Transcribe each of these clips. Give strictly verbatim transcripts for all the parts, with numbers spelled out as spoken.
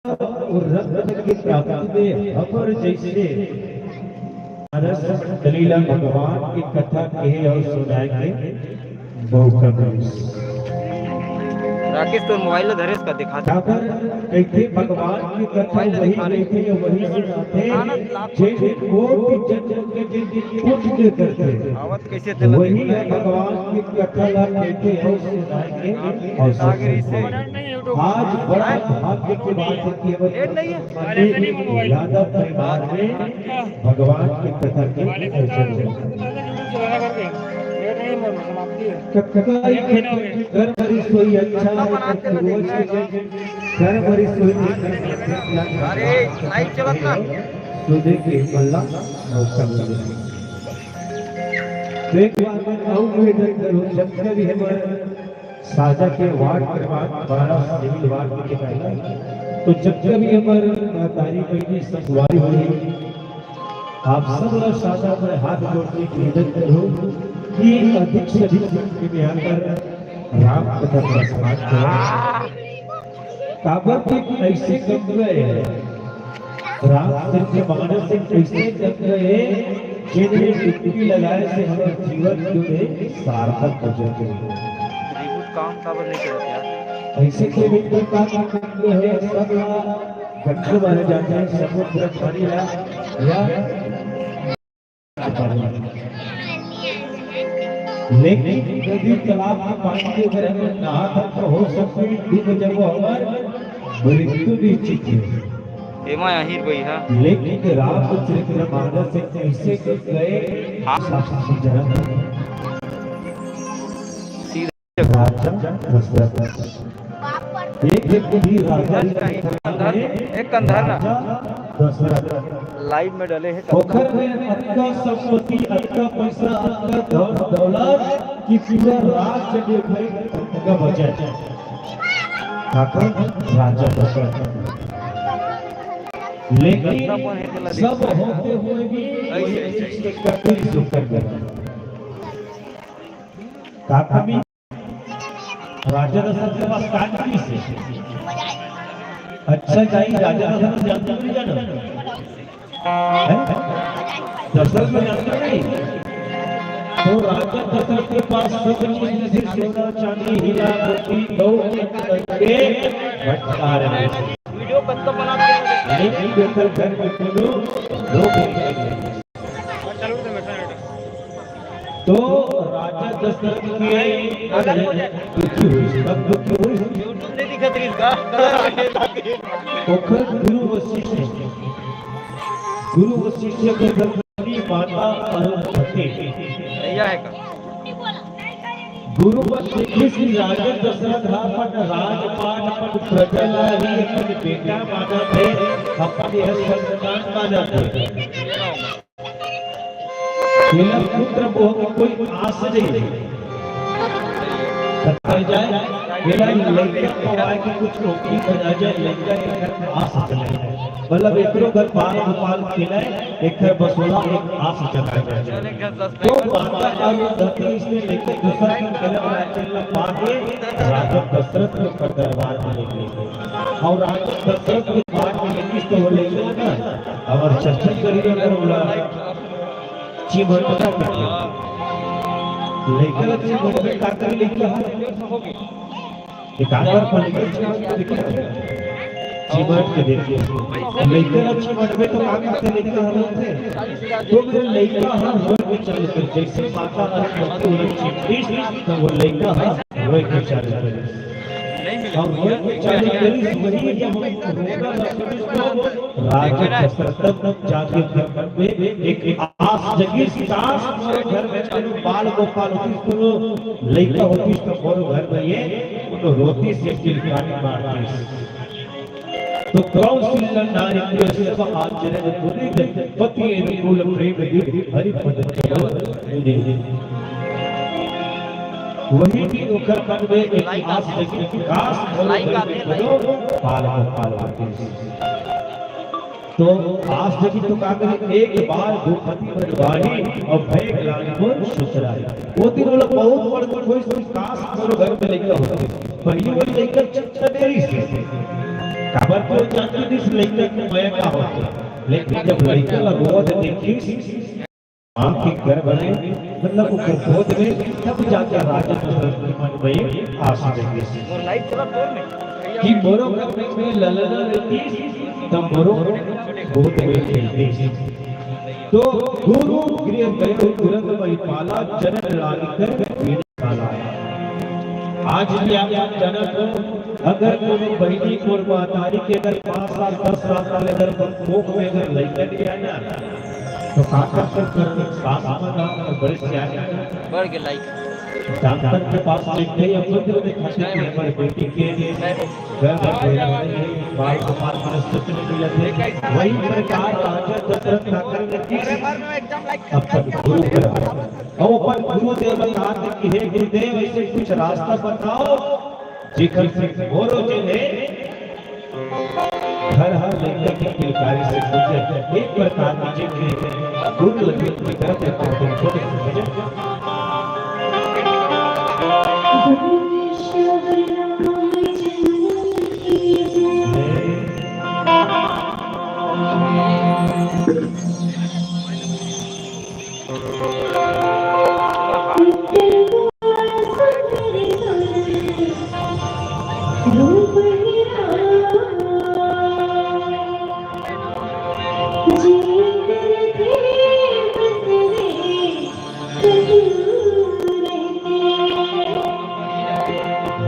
अउ रत्न के प्राप्ति में हमर जइसे आदर्श मंडली ला भगवान के कथा कहे अउ सुनाए के मौका मिलिस। राकेश, तोर मोबाइल ला धरेस का? दिखा दे। काबर कहिथे, भगवान के कथा मोबाइल ला वही दिखा दे। कहिथे, वही सुनाथे, हाँ ना, लाभ जेन कोटि जन्म के जेन पुण्य करथे, आवत कैसे तेला वही देख। ह भगवान के कथा ला कहिथे अउ सुनाए के अवसर देथे। आज बड़ा भाग्य की बात है कि हमर यादव परिवार में भगवान के कथा के आयोजन हुआ। कका एक घर में रसोई अच्छा है, तो पूर्वज के घर में रसोई अरे, लाइव चलत ना। तो देखिए, अल्लाह मौका मिले। तो एक बार मैं कहूँ, जब कभी हमारे साजा के वार्ड क्रमांक बारह सिविल वार्ड के पहला, तो जब कभी हमारे महतारी बहनी संगवारी होही, आप सब लोग साजा पर हाथ जोड़ के निवेदन करो कि अधिक से अधिक संख्या में आकर राम कथा का सम्मान करें। काबर के ऐसे गंगा है, रामचरित मानस एक ऐसे गंगा है, जेमे डुबकी लगाए से हमर जीवन जो है सार्थक हो जाथे। रिबूट काम काबर नहीं करत यार? ऐसे के भी तो काम करते हैं, सब गंगा माने जाते हैं, समुद्र पानी ला या लेकिन नदी तालाब के पानी के अगर हम नहात हन तो हो सकथे डूब जबो, हमर मृत्यु निश्चित हे। एमा आहिर भैया। लेकिन रामचरित मानस से कैसे गए हाँ। साक्षी जन्म। सीधा राजा दशरथ। एक व्यक्ति राजा ही नहीं था, एक कंधार ना। राजा दशरथ। लाइव में डले हे। ओखर में अतका संपत्ति, अतका पैसा, अतका धन दौलत कि पूरा राज्य के भाई अतका बचत। काकर? राजा दशरथ। लेकिन सब होते हुए भी वही चीज के कतरी सुख कर गया। का कमी? राजा दशरथ के पास का कमी से? अच्छा, जाई राजा दशरथ जानते नहीं जाना? हैं? दशरथ में जानते नहीं? तो राजा दशरथ के पास सब चीज जैसे सोना, चांदी, हीरा, मोती, गौ, रत्न के भंडार है। वीडियो कब तक बनाते हैं? लेकिन ओकर घर में कोनो लोग नहीं। तो राजा दशरथ के दुखी हुई, तब दुखी हुई। YouTube नहीं दिखत रही इसका। ओखर गुरु वशिष्ठ, गुरु वशिष्ठ के धर्मपत्नी माता अरुंधति। भैया है का? गुरु वशिष्ठ श्री राजा दशरथ ह अपन राजपाट, अपन प्रजा ला ही अपन बेटा मानत हे, अपन यह संतान मानत हे। एला पुत्र मोह के कोई आस नहीं है। बताया जाए, एला लइका पवाए के कुछ नौकरी बना जाए, लइका के घर आस चले जाए। मतलब एकरो घर बाल गोपाल खेले, एक घर बसोला, एक आस जगाए जाए। तो माता अरुंधति इसने लेके दूसरा दिन गलत रास्ते में पा के राजा दशरथ के दरबार में ले गए। और राजा दशरथ के पास में लेके तो वो लेके ना, और चर्चा करिए अगर बोला चिमटता करके। लइका ला चिमटबे का करे लइका ह? एक आकर पर लइका चिमट के देखे। चिमट के देखे। लइका ला चिमटबे तो का करथे लइका ह रोथे? तो मेरे लइका ह रोए के चालू करे। जैसे माता ह रोथे, वो चिमटिस, तो वो लइका ह रोए के चालू करे। और रोए के चालू करे, वही जब हम रोना शुरू तो राजा दशरथ जाके ओकर मन में एक आस जगिस, काश मोरो घर में कोनो बाल गोपाल होतिस, कोनो लइका होतिस, तो मोरो घर में ये कोनो रोतिस, ये किलकारी मारतिस। तो कौन सी नारी के सब आचरण गुणी, पति अनुकूल प्रेम विधि, हरि पद चरण मुनि। वही दिन ओकर मन में एक आस जगी, काश मोरो घर में कोनो बाल गोपाल होतिस। तो आस जगी तो का करे, एक बार भूपति बनवाही और भय ग्लानि मोर सुख रही। वो दिन वो लोग बहुत बड़ दुख होइस, काश मोरो घर में लइका होतिस। पहली वो लइका चिंता देरी से काबर कि वो जानत रहिस लइका के मया का होथे, लेकिन जब लइका ला रोवत देखिस, माँ के गर्भ में, मतलब ओकर गोद में, तब जाके राजा दशरथ के मन में आस जगिस कि मोरो गर्भ में ललना रहितिस, त मोरो गोद में खेलतिस। तो गुरु गृह गयो तुरंत महिपाला, जनक लाल कर बिन काला। आज भी आप जानत हो, अगर कोनो बहिनी, कोनो महतारी के अगर पाँच साल, दस साल, साल अगर कोख में अगर लइका नइ आय ना, तो का कर सकत हे? सास मन ह अउ बड़े सियान मन ह। बढ़ के लाइक। डॉक्टर के पास लेके या मंदिर में खाते कि हमर बेटी के गर्भ में बाल को मात्र सच में मिलत हे। वही प्रकार राजा दशरथ ठाकर ने किस अपन गुरु करा। अउ अपन गुरुदेव ला कहा कि हे गुरुदेव, ऐसे कुछ रास्ता बताओ, जेकर से मोरो जो है, हर हर लइका के किलकारी से गुजर, एक प्रकार की जेकर गुरु लगे की तरफ एक छोटे से भजन।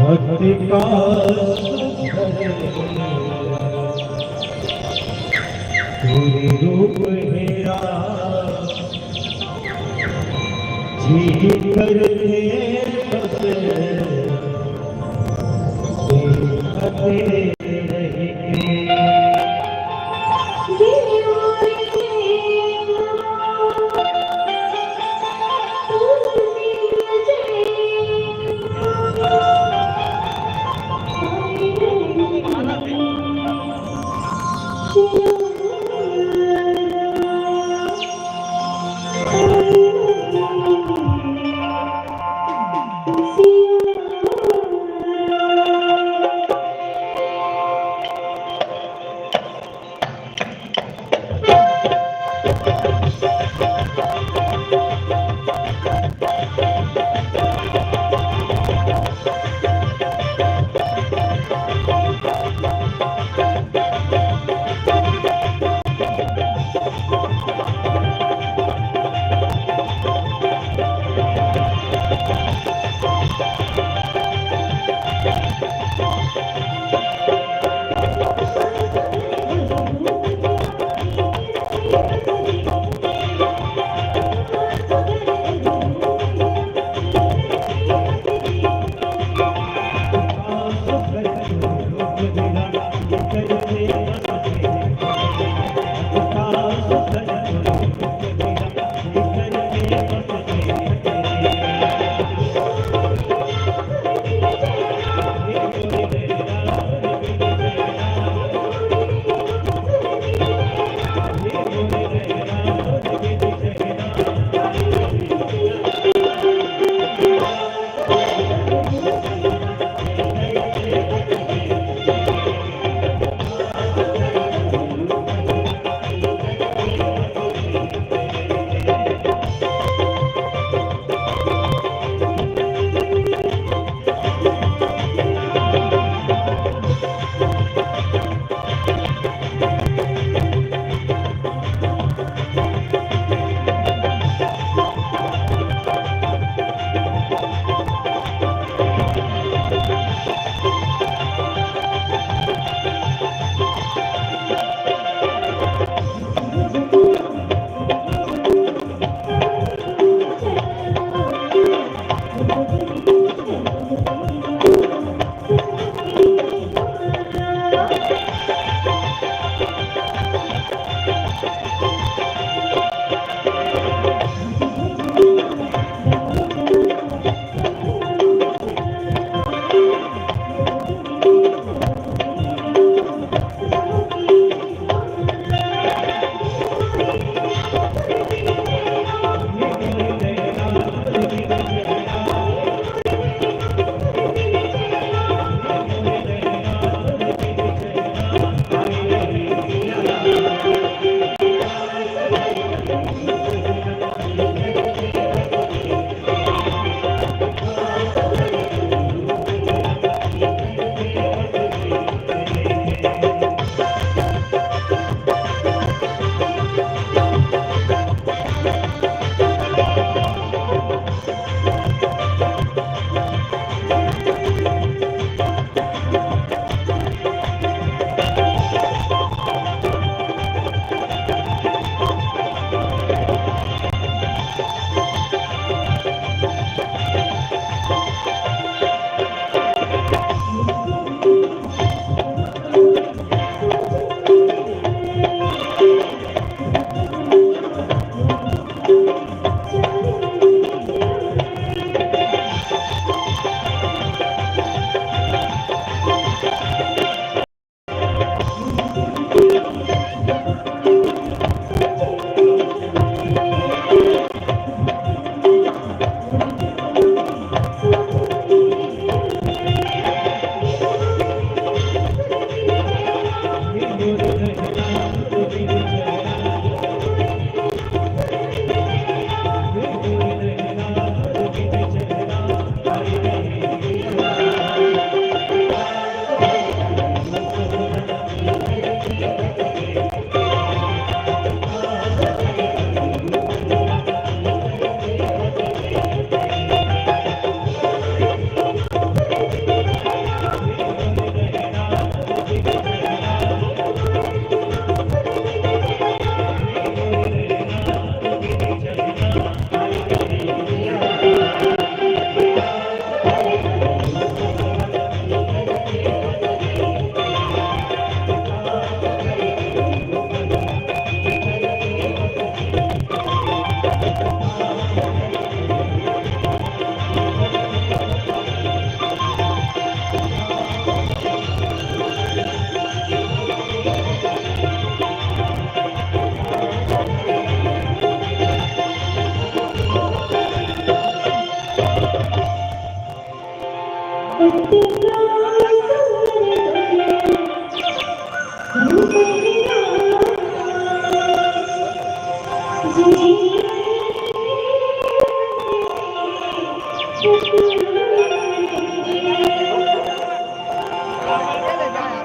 भक्ति का सुंदर रूप हेरा, जी करते बस देखते रहिते।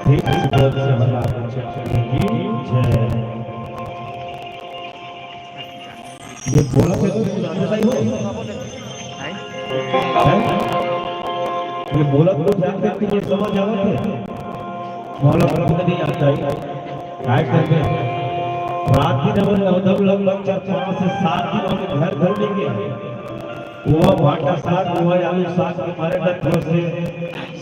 ठीक से बोल से हमारा बच्चा की जय। ये बोला तो तुम जानते ही हो। हैं? ये बोला तो जानते तुम ये समझ आवत है। बोला तो नहीं आता है। काय करबे? रात दिन हमन लगभग, लगभग चार, पाँच से सात दिन हमन घर धर लेंगे। वो भाटा साग, वो आलू साग के मारे डर थोड़ा से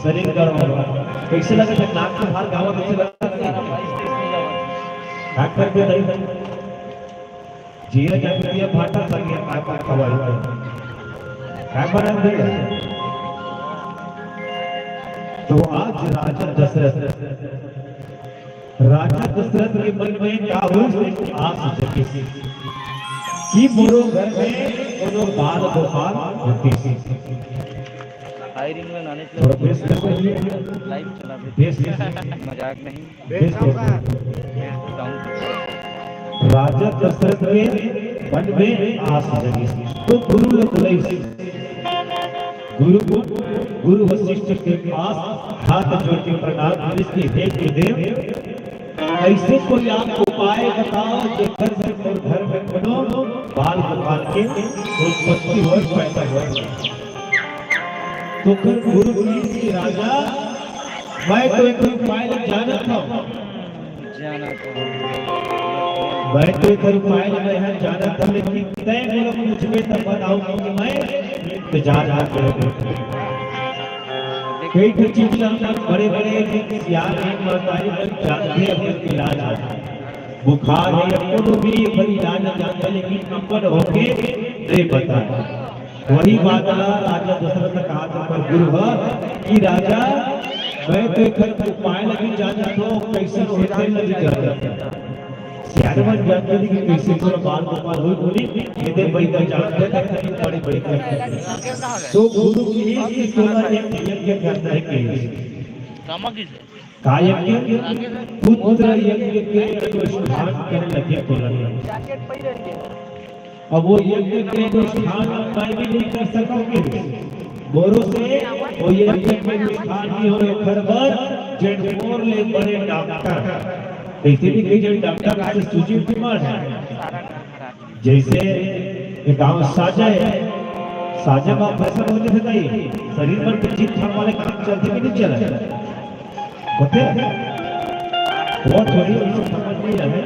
शरीर गर्म हो रहा। कैसे लगे थे? नाक के बाहर गावा कैसे लगा? डॉक्टर के नहीं। जीरा जाके दिया भाटा साग, ये काय पर खवाई? काय बना दिया? तो आज राजा दशरथ राजा दशरथ के मन में का होइस? आस जगिस कि मोरो घर में कोनो बाल गोपाल होतिस। फायरिंग में नाने के थोड़ा बेस कर लीजिए। लाइव चला दे। बेस। मजाक नहीं। बेस कर दो। डाउन। राजा दशरथ के मन में आस जगिस, तो गुरु ल बुलाइस। गुरु को, गुरु वशिष्ठ के पास हाथ जोड़ के प्रणाम करिस कि हे गुरुदेव, ऐसे कोई आप उपाय बताओ जेकर से मोर घर में कोनो बाल गोपाल के उत्पत्ति होय, पैदा होय। तो फिर गुरु कहिस कि राजा, मैं तो एक उपाय ल जानत हूँ। मैं तो एकर उपाय ल मैं ह जानत हूँ, लेकिन तैं मोला पूछबे त बताऊँ कि मैं इंतजार करत हूँ। कई ठो चीज ल हमन बड़े-बड़े सियान हे, महतारी मन जानथे अपन इलाज। बुखार हे या कोनो भी एकर इलाज ल जानथे, लेकिन अपन होके नइ बताय। वही बात ला राजा दशरथ कहा था पर गुरु ह कि राजा, मैं तो एकर उपाय ल भी जानत हूँ, कैसन होथे ल भी जानत हूँ। सियान मन जानथे कि कैसे कोनो बाल गोपाल होय बोली, ये दे भाई का जानत हे, बड़े भाई का। तो गुरु कहिस कि तोला एक यज्ञ करना हे कहिस। का यज्ञ? पुत्र यज्ञ के अनुष्ठान करे लगे तोला। अब वो यज्ञ के अनुष्ठान मैं भी नहीं कर सकूंगी। मोरो से वो यज्ञ के अनुष्ठान नहीं होय, ओखर बर जेन मोर ले बड़े डॉक्टर, जैसे भी कई जन डॉक्टर से सुजीव कुमार है, जैसे ये गांव साजा है, साजा म ऑपरेशन हो जाथे, शरीर मन के जीत खान वाले काम चलथे कि नहीं चलथे? होथे? वो थोड़ी उसे समझ नहीं आवे,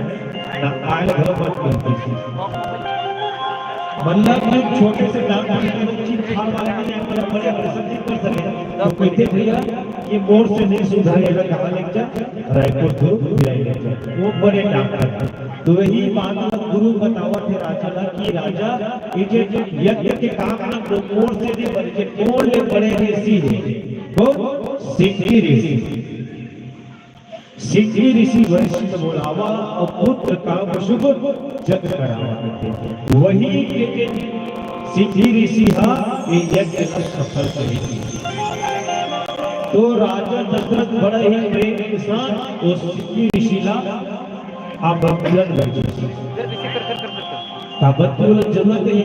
ना आए घरों पर करते। मतलब कि छोटे से डॉक्टर के लोग चीज खान वाले नहीं आए, मतलब बड़े ऑपरेशन नहीं कर सके। तो कहते, "भैया, ये मोर से नहीं सुधरेगा, कहाँ ले जा? रायपुर तो भिलाई ले जा।" वो बड़े डॉक्टर। तो वही बात गुरु बतावत हे राजा ला कि राजा, ये जे यज्ञ के काम ना मोर से नहीं बने, जे मोर ले बड़े ऋषि हे। तो सिंगी ऋषि। सिंगी ऋषि वशिष्ठ बोलावा अउ पुत्र काम शुभ जग करावा। वही के, के सिंगी ऋषि हा ये यज्ञ ला सफल करेगी। तो राजा दशरथ बड़ा ही प्रेम के साथ वो सिंगी ऋषि ला आमंत्रण भेजे। काबर तो जरूरत हे,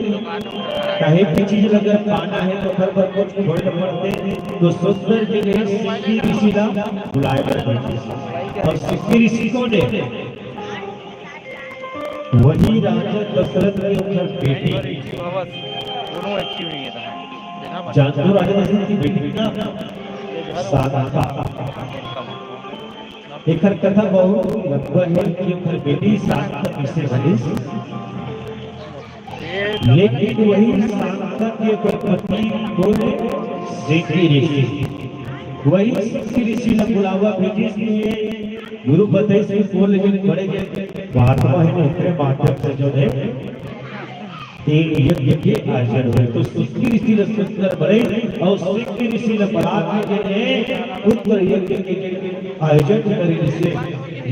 काहे की चीज अगर पाना हे तो घर पर कुछ छोड़ना पड़थे, तो सुंदर के लिए सिंगी ऋषि ला बुलाए बर भेजे। अउ सिंगी ऋषि कोन हे? वही राजा दशरथ के ओकर बेटी। जानथो राजा दशरथ के बेटी ना? शांता। एकर कथा बहुत लंबा हे कि ओकर बेटी शांता कइसे बनिस। लेकिन वही शांता के ओकर पति कोन हे? सिंगी ऋषि। वही सिंगी ऋषि ला बुलावा भेजिस कि गुरु बताइस कि कोन ले बड़े महात्मा हे, ओकरे माध्यम से जो हे ये यज्ञ के आयोजन होय। तो सिंगी ऋषि ल सुंदर बड़े अउ सिंगी ऋषि ल बरात में जे हे पुत्र यज्ञ के आयोजन करे, जिसे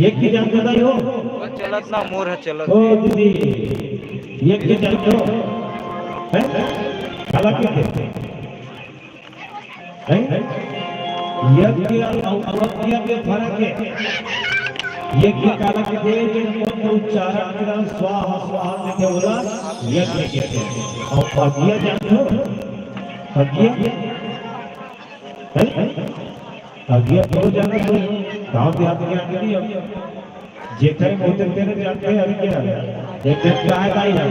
यज्ञ जानता हो? चलत ना मोर ह चलत। ओ दीदी, यज्ञ जानते हो? हैं? काला कहिथे? हैं? यज्ञ अउ अवज्ञ के फरक हे। यज्ञ काला कहिथे? जे मंत्र उच्चारण के द्वारा स्वाहा स्वाहा कहिथे, ओला यज्ञ कहिथे। अउ अज्ञ जानथो? अज्ञ? हैं? अज्ञ तो जाना तो गाँव देहात के आदमी हो। जे टाइम होथे तेने जानथे अज्ञ। एक दिन कहा था यार,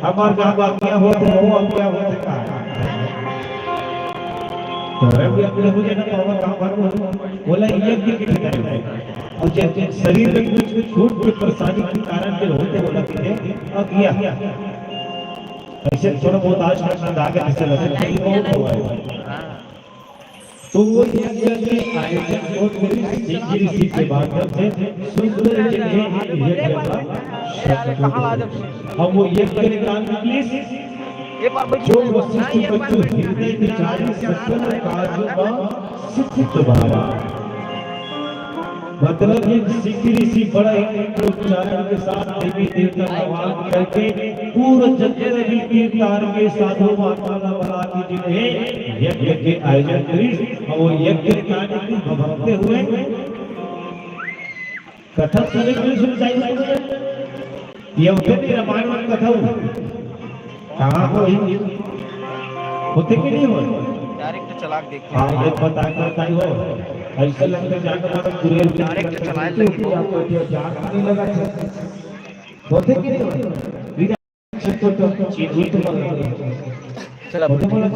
हमार गाँव अज्ञ होत हे, वो अज्ञ होत हे का? तोरे भी अज्ञ हो जाए ना, तो हमार गाँव भर में हो। बोला, यज्ञ के ठिकाने हो। और जब शरीर में कुछ, कुछ छोट, छोट परेशानी के कारण जो होथे, बोला कि अज्ञ। ऐसे थोड़ा बहुत आज तक अंदाजा कैसे लगे, कहीं बहुत हुआ है। तो वो यज्ञ के आयोजन को फिर सिंह ऋषि के माध्यम से सुंदर जी ने यज्ञ का शब्द को दिया। अब वो यज्ञ निकाल निकली, जो वशिष्ठ बच्चों हृदय विचारी सकल कार्यों का सिद्ध भाव। मतलब ये सिंह ऋषि बड़ा ही उच्चारण के साथ देवी देवता का आह्वान करके पूर्व जगत में भी तीर्थ धाम के साधु महात्मा ला बला के जिन्हें यज्ञ के आयोजन करिस, और वो यज्ञ के आनंद में भटकते हुए कथा सुने के लिए सुनताई। ये होथे नहीं रामायण वाली कथा हो। कहाँ हो ही? होथे कि नहीं हो? डायरेक्ट चला के देखते हैं। हाँ, ये बता, बताई हो। ऐसे लगते जान मालूम पूरे डायरेक्ट चलाए लगे। आपको ये जान नहीं लगा था। होथे कि नहीं हो? तो, तो, तो, चीज ही तो बता। चला, होथे बोला,